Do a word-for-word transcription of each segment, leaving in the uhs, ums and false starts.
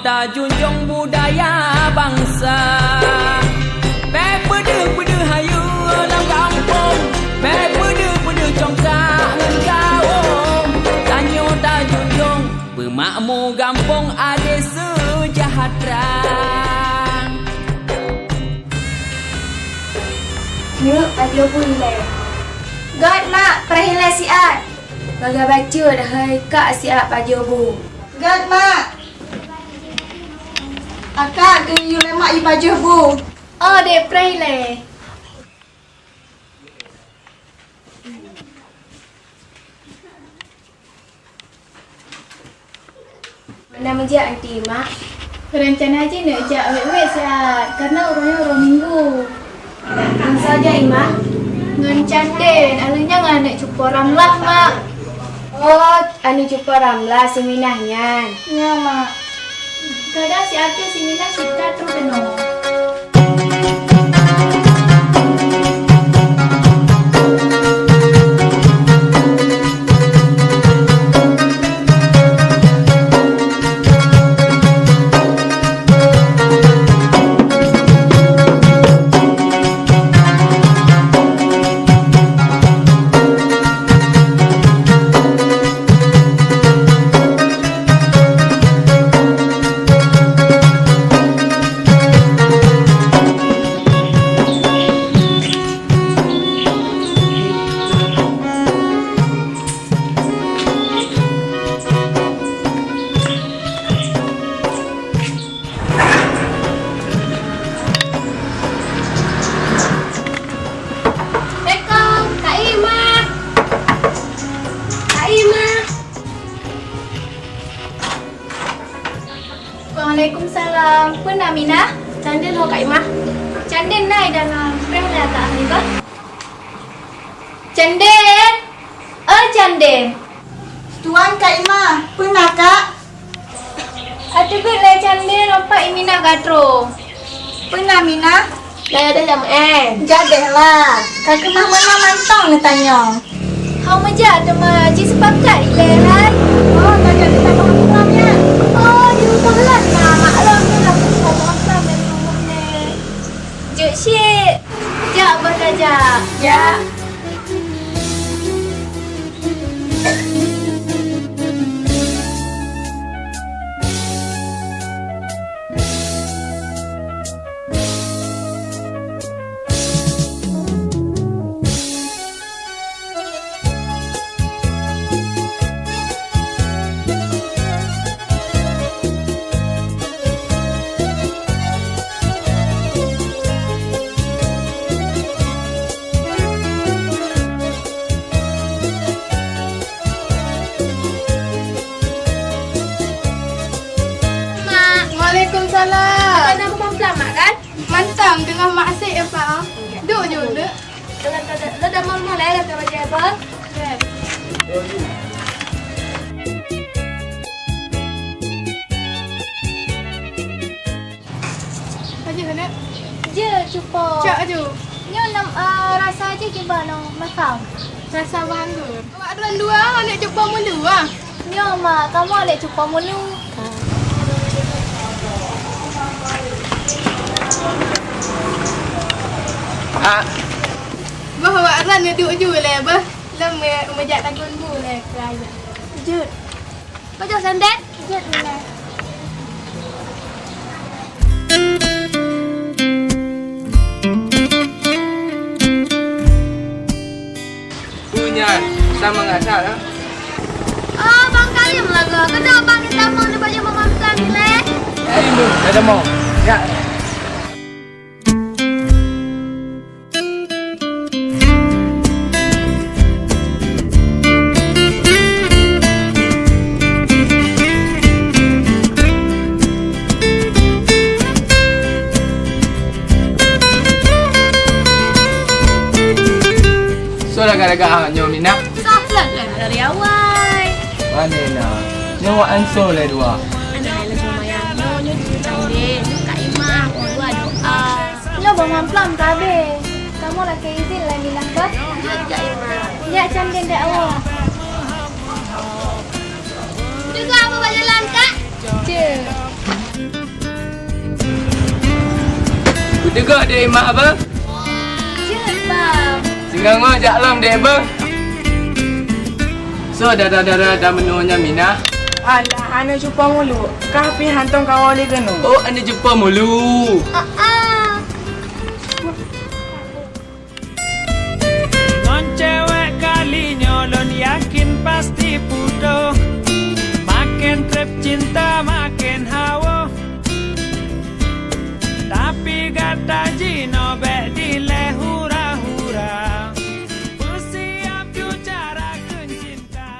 Tajunjung budaya bansa. Bèk peudeuh-peudeuh hayeue lam gampông, bèk peudeuh-peudeuh congkak ngon kawôm. Tanyoe tajunjung peumakmu gampông, adé seujahteura. Neuk pajoh bu ilèe. Göt, Mak, preh ilèe siat. Bagaih bacut hai kak siat pajoh bu. Göt, Mak. Akak geuyue lé mak ipajoh bu. Oh, dek preh ilèe. Hana meujak anti, Mak. Reuncana jih neuk jak wèt-wèt siat, kareuna uroe nyoe uroe Minggu. Ngon soe jak, Imah? Ngon Canden, alèh nyan ngon aneuk cupo Ramlah, Mak. Oh, aneuk cupo Ramlah si Minah nyan. Nyoe, Mak. Kadang si Até si Minah cit ka troh keunoe. Assalamualaikum, Kak Imah. Kak Imah. Waalaikumsalam. Peue na, Minah? Canden ho, Kak Imah? Canden na i dalam. Preh lé Kak Hanifah. Canden! Oi, Canden! Tuan, Kak Imah. Peue na, Kak? Ateubiet lé Canden, rampak i Minah ka troh. Peue na, Minah? Dayah-dayah meu'en. Jadeh lah. Ka keumah meunan mantong neutanyong. Hana meujak teuma, jisepakat ilèe hai. Oh, tajak teuma bak Abu Ram nyan. Oh, di rumoh lôn na, maklum tu lah, Abu Ram dari rumoh nyan. Jeuet syik. Jak bah tajak. Jak. Mak. Waalaikumsalam. Ada pelan-pelan, Mak, kan? Mantong, teungoh maksiet ya, Pak. Duek ju, duek. Lada, lada, lada mal-mal, eh, lada bajèe apa? Ya. Aja, Nenek. Je, cupo. Cak aju. Nyoe nam, eh, rasa aja kiban nyoe, masam. Rasa beuh anggur. Awak dua-dua, aneuk cupo mulu, ah. Nyoe, Mak, kamoe lé cupo mulu. Ah. Bah, awak ran duek ju lé, bah. Lom me-, meujak takon bu lé, kerajaan. Jeuet. Pajoh santet? Jeuet, Nina. Peue nyan, sama ngat that, ha? Oh, Bang Karim lagoe. Keunoe Bang geutamong di bajèe mama bukan ilèe. Eh, Ibu, dah tamong. Ya. Soe lagak-lagak ha nyoe, Minah? Soe lagak dari awai. Pane na? Nyoe wak ansoe lé dua. Anak lé sama yang nyoe, nyoe cucu Candil, nyoe Kak Imah, oh, dua doa. Nyoe bak mamplam ka abéh. Kamoe lakèe izin lé Minah bah. Jeuet, Kak Imah. Nyak Candil dek awak. Juga apa bak jalan, Kak? Cek. Teugoh dek Imah beuh. Jeuet, Bang. Singoh-ngoh jak lom dek beuh. Soe dara-dara dan meunoe nyan Minah? Alah, aneuk cupo Mulu. Kah pih hantom kawoe lé keunoe. Oh, aneuk cupo Mulu. Ah, ah. Ngon cewek kali nyoe lôn yakin pasti putôh. Maken treb cinta maken hawoh. Tapi gata jinoe bèk dilèe hura-hura. Peusiap ju cara kheun cinta.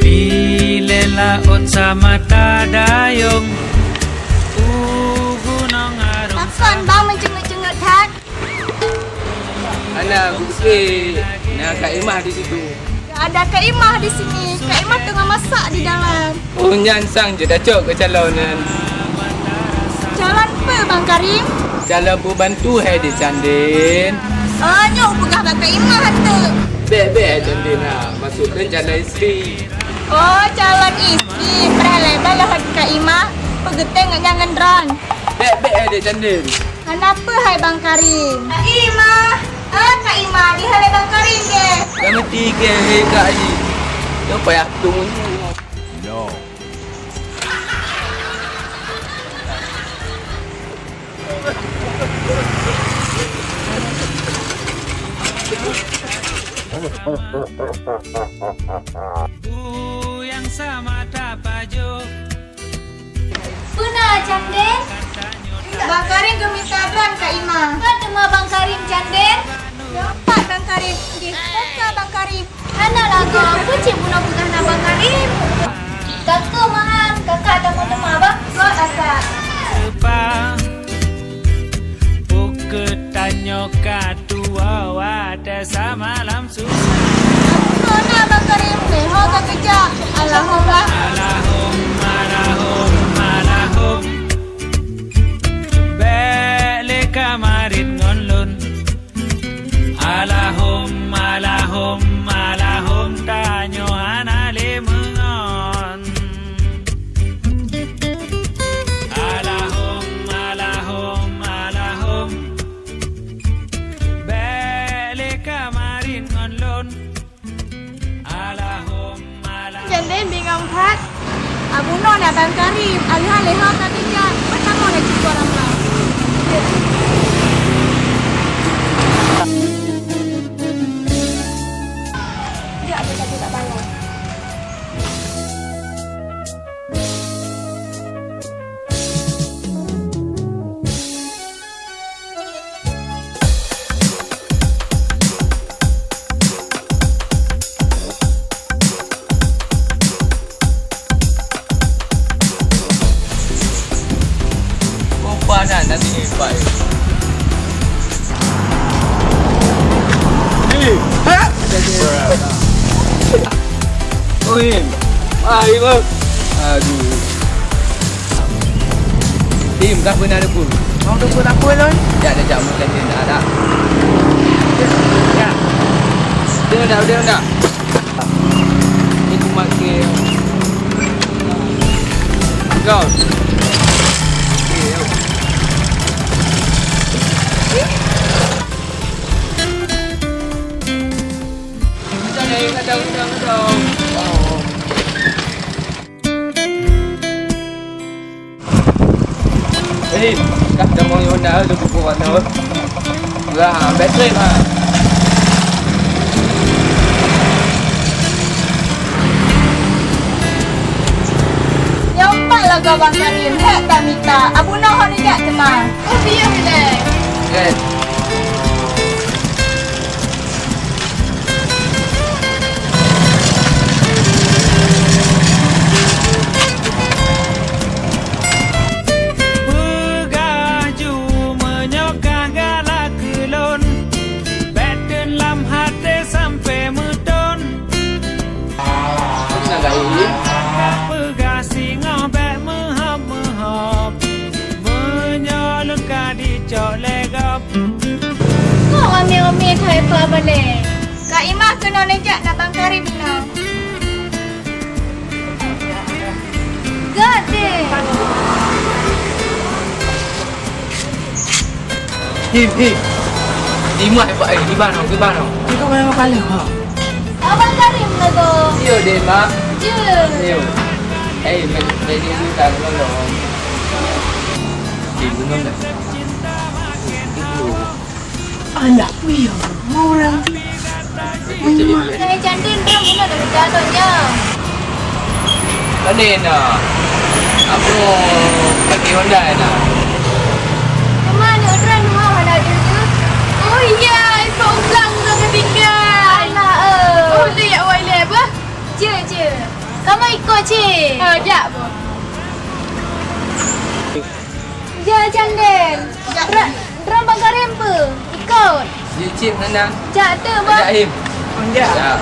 Di lela ot samata dayong, u gunong arum. Pakon bang meunceungeut-ceungeut that? Hana, kupiké na Kak Imah di situ. Gak ada Kak Imah di sini. Kak Imah tengah masak di dalam. Oh, nyan sang jeuet tacok keu calon nyan. Calon peue, Bang Karim? Calon pembantu hai Dek Candin. Oh, nyoe peugah bak Kak Imah tu. Bèk, bèk hai Candin ha. Maksud lôn calon istri. Oh, calon istri. Padahai lé bak lôn Kak Imah. Peugeuténg ngon nyan ngon droen. Bèk, bèk hai Dek Candin. Hana peue hai Bang Karim. Kak Imah! Ah, Kak Imah, di hai Bang Karim kèe? Dah meuti kèe, hei Kak Haji? Nyoe payah tueng nyoe. No. Buyang sama tapajoh. Peuna, Candin? Bang Karim geumita droen Kak Imah. Ka teuma Bang Karim, Candin? Nyoe pat Bang Karim. Nggih, teuka Bang Karim. Hana lagèe, peue cit bunoe peugah na Bang Karim? Ka keuh meuhan, kakak tamong teuma, Bang. Göt, Akak. Ukeue tanyoe ka tuwoe watèe samalam. Susah. Kona Bang Karim, lé ho ka keujak. Allahumma. Allahumma, Allahumma, Allahum. Bèk lé ka marit ngon lôn. Allahumma, Allahumma, Allahum, tanyoe hana lé meungon. Allahumma, Allahumma, Allahum. Bèk lé ka marit ngon lôn. Allahumma la. Candin bingung that. Abu non abang Karim, alheuh lé ho ka teuka, meutamong lé cit ureueng lam. Jak, jak, jak, jak, bangai. Rupa na, nanti ni, Pak. Hei! Ha! Oi, Im. Ah, Im, ah. Aduh. Im, kah pernah ada pun? Mau tu pun apa, Lon? Dah, dah, dah, mungkin dia nak ada. Ya. Dia dah, dia dah. Ini cuma ke. Go. Eh, kah jamong Honda tu buku warna. Wah, bateri mah. Nyampak lah Abang Karim, hek tamita. Abu noh hana jak teuma. Oh, piôh lé. Eh. Peugah ju meunyoe kah galak keu lôn, bék teun lam até sampoe meuton. Peugah singoh bék meuhop-meuhop, meunyoe lôn ka dicok lé gob. Kok ome-ome that ipa balée? Kak Imah keunoe neujak na Bang Karim inoe. Gade. Him, him. Di mah, Pak, eh, di manoe, di manoe. Di manoe, Pak, eh, ha. Abang Karim lagoe. Yo deh, Mak. Yo. Yo. Eh, mai, mai ni dulu tak tolong. Di gunung dah. Alah, iya, orang. Hai, Candin, ram bunoe dah beujanoe nyan. Pane na? Aku pakai Honda na. Teuma aneuk droe nyoe hana jeuet-jeuet. Oh iya, ipok ulang udah ketinggal. Alah, eh. Oh, le yak wai le bah. Je, je. Kamu ikut, Cik. Oh, jak, Bu. Ja, Candin. Dra-, drum bagarin pe? Ikot. Jicip nana. Jak tu, Bang. Jak, Im. Jak.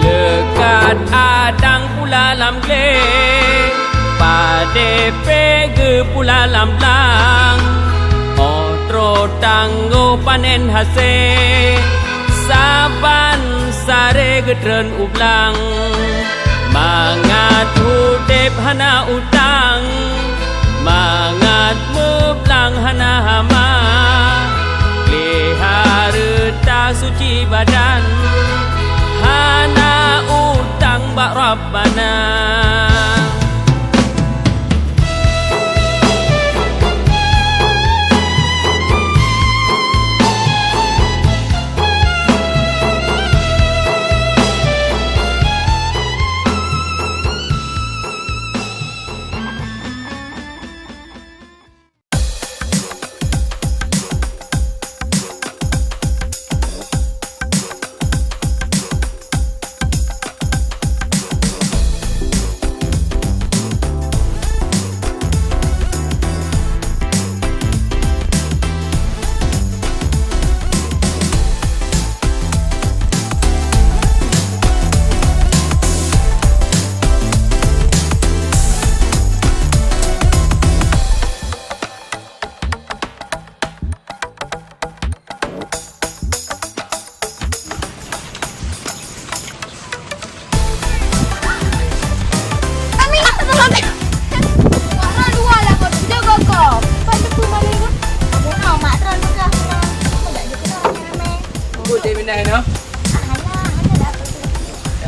Leukat adang pula lam glé, padé pé geupula lam blang. Óh troh tanggoh panen hasé, saban saré geutreun u blang. Mangat udeb hana utang, mangat meublang hana hama. Glé hareuta suci badan, hana utang bak Rabbana.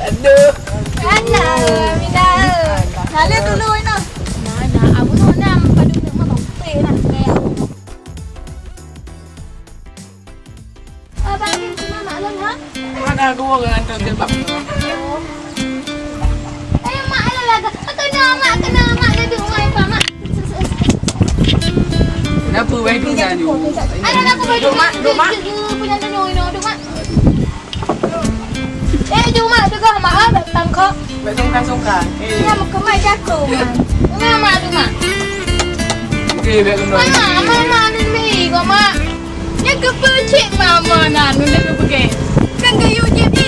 Aduh. Alah, Aminah. Salah dulu, Aminah. Nah, nah, Abu Nur nam, padu nak makan. Peh nak, kayak Abu Nur. Abang, cuma maklum, ha? Mana dua orang hantar jilbab? Eh, mak, alah, alah. Kena, mak, kena, mak, duduk, mak, mak, mak. Kenapa, weh, tu dah jauh? Alah, alah, aku baju. Duduk, mak, duduk, mak. Duduk, duduk, duduk, duduk, mak. Eh, cuma juga mak, ah, datang kok. Buat sungkan-sungkan. Eh. Ingat mukemai jaku, mak. Ingat mak tu, mak. Eh, biar kena. Mak, mak, mak, ni, ni, kau, mak. Dia kepecik mama nak, ni dia kepegek. Kan kayu je, ni.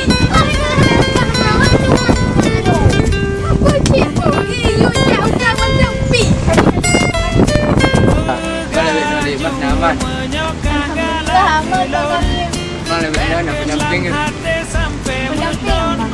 Apa cik, mak? Eh, you cak udah macam pi. Mana duit, duit, duit, mana aman? Alhamdulillah, aman, Bang Karim. Mana duit, mana nak pendamping ke? Pendamping, Bang Karim.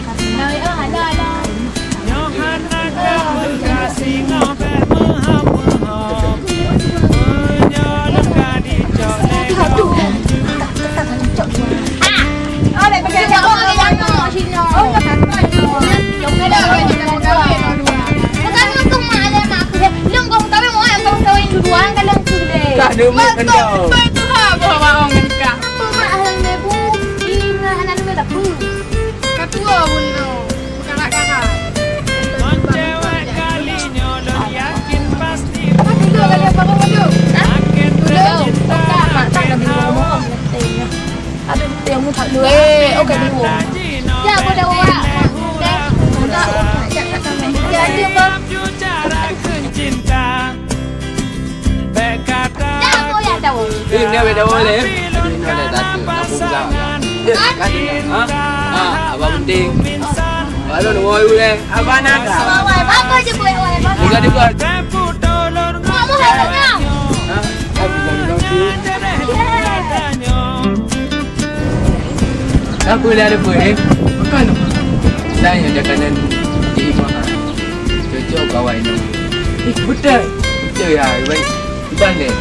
Neumik ngon kau. Beutôi tu ha, boh bawang ngon kah. Peue mak hai leubeh bu? Ih, mak hana leubeh lapeue. Ka tuwo bunoe, beukarat-karat. Ngon cewek kali nyoe lôn yakin pasti. Aduh, duduk kali abang, duduk. Hah? Duduk. Bukan, mak, tak ada bingung. Ada yang muka dua, eh, oke, bingung. Ya, aku dah buat. Ya, dia apa? Dah, aku yang tahu. Eh, ni abang tahu leh. Aduh, ni ada satu. Nak buka. Ha? Ha, abang penting. Baru dua ribu leh. Abang nak. Apa je boleh, boleh, boleh. Buka, buka. Mak, mau hai nak? Ha? Aku bukan kau. Apa dah lupa, eh? Bukan. Dah yang dah kanan di rumah. Cocok kawan tu. Eh, betul. Betul ya, baik. Iban deh.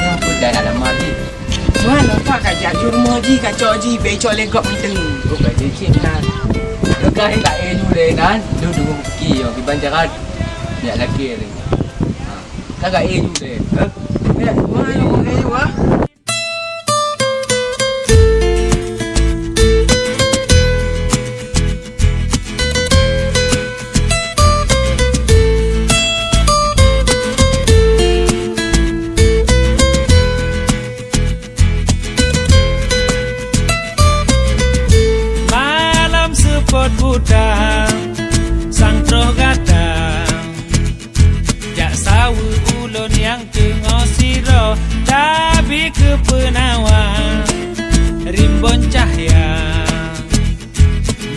Apa dah alamat ni? Mana pak kajak jurma ji, kacok ji, becok legok itu. Bukan dikit kan. Dekat ni tak eh dulu deh nan. Dulu dulu ki yo, iban jahat. Biar lagi ni. Ha. Kagak eh dulu deh. Ha? Biar, mana lu eh dulu ah? Malam seupôt buta, sang troh gata. Jak saweue ulôn nyang teungoh sidroe, tabi keu peunawa rimbon cahya.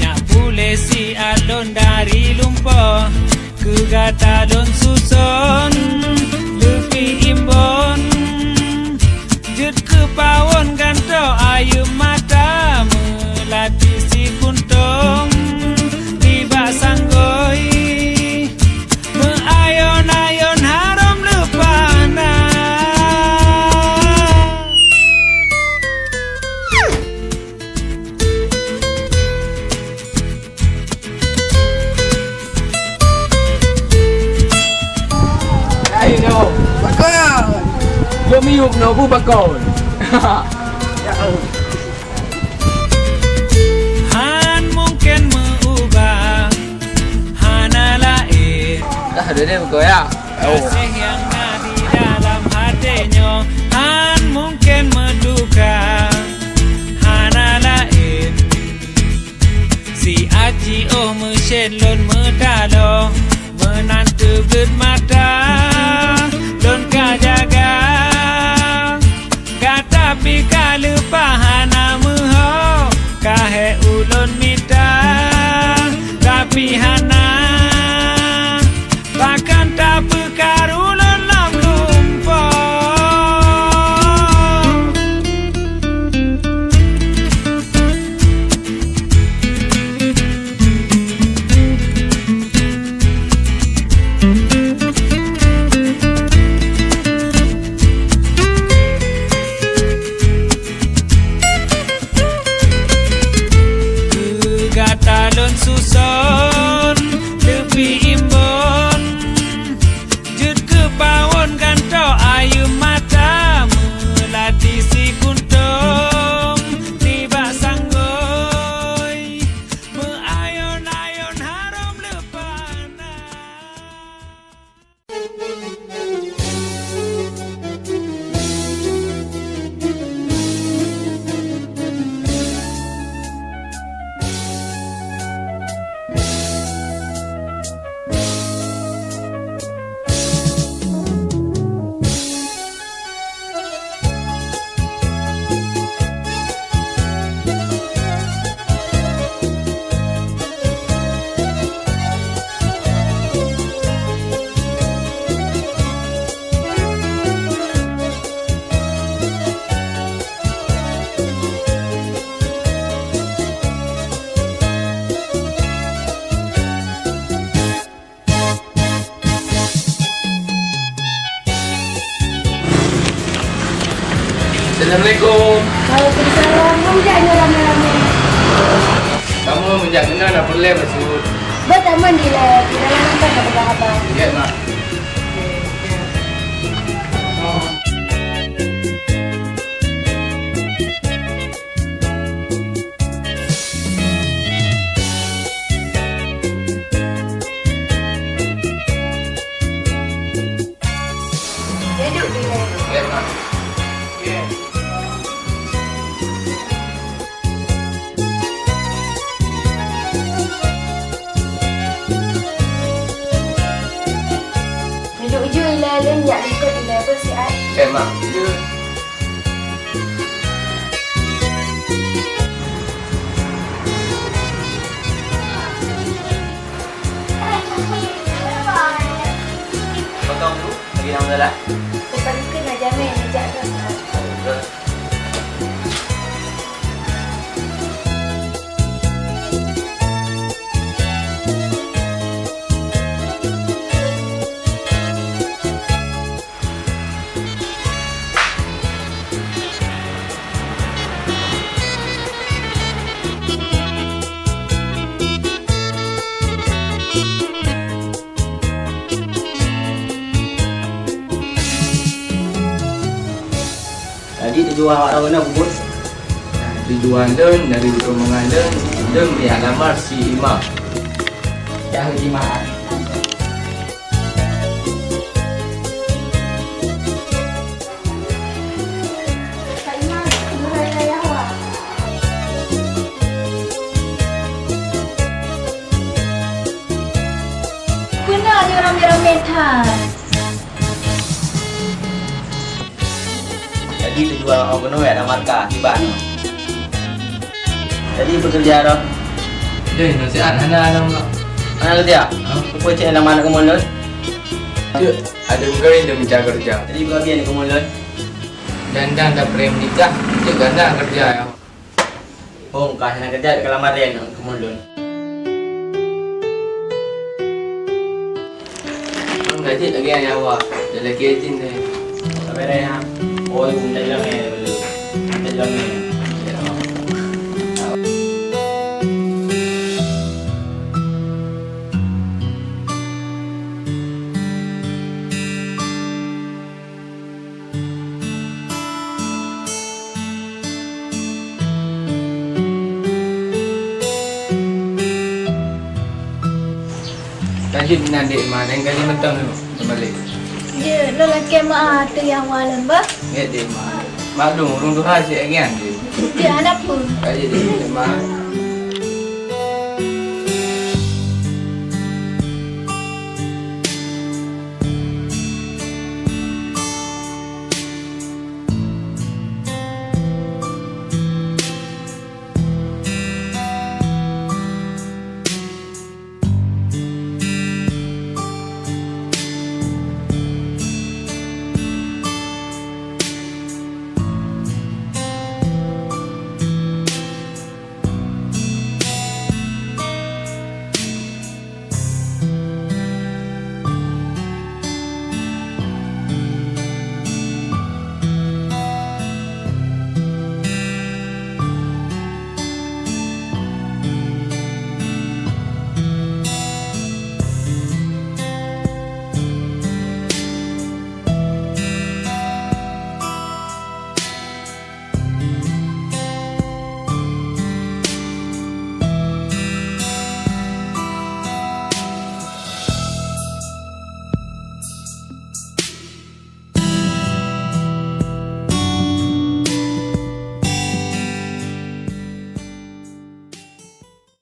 Nyak puléh siat lôn dari lumpoe, keu gata lôn suson leupie imbon. Jeuet keu pawon gantoe ayeue mata, meulati sikuntong nibak sanggôi. Meuayon-ayon harôm leupah na. Laén nyoe. Bakon. Jom miyueb nyoe bu bakon. Ya Allah. Han mungken meu-ubah, hana laén. Dah, dah, dah, betul ya? Oh. Gaséh nyang na di dalam até nyoe, han mungken meutuka, hana laén. Siat jiôh meucen lôn meutaloe, meunan teubiet mata lôn ka jaga. Gata pih ka leupah hana meuho, ka hék ulôn mita, tapi hana. Pakon tapeukaru lôn lam lumpoe. Keu gata lôn suson leupie imbon, jeuet keu pawon gantoe ayeue mata, meulati sikuntong nibak sanggôi, meuayon-ayon harôm leupah na. Assalamualaikum. Waalaikumsalam. Meunjak nyoe ramé-ramé. Kamoe meunjak keunoe na peureulèe, Mak Sud. Beutamong dilèe, di dalam nyan ka peugah haba. Ya, Mak. Oke, ya. Oh. Neudok jeuet ilèe lôn jak likot ilèe beusiat. Eh, Mak. Potong dulu, lagi enam belas. Teuka dikeue na jamé neujak dah. Jadi tujuan awak droeneuh bubut? Tujuan lôn dari rombongan lôn, lôn bri alamat si Imam. Dah Imam. Beuna nyoe ramé-ramé that. Jadi tujuan awak keunoe yak marka kiban. Jadi pekerja roh. Deh, nasihat hana alam lah. Hana kerja? Hah? Apa cek nama anak kamu lon? Cek, ada bukan yang mencari kerja. Jadi berapa anak kamu lon? Dan dan dah pernah menikah, cek ganda kerja ya. Oh, engkah hana kerja, kelamar dia nak ke mulun. Kan gaji lagi yang nyawa, dia lagi izin deh. Sabar ya. Oh, ibu minta jalan ya, dulu. Minta jalan ya. Ya. Lanjut nan dek ma, lain kali mantong dulu kembali. Ya, lo lakée ma tu yang walam bah. Nggak dek ma. Maklum, urang tuha si agian dek. Dia anak pun. Kali dek ma.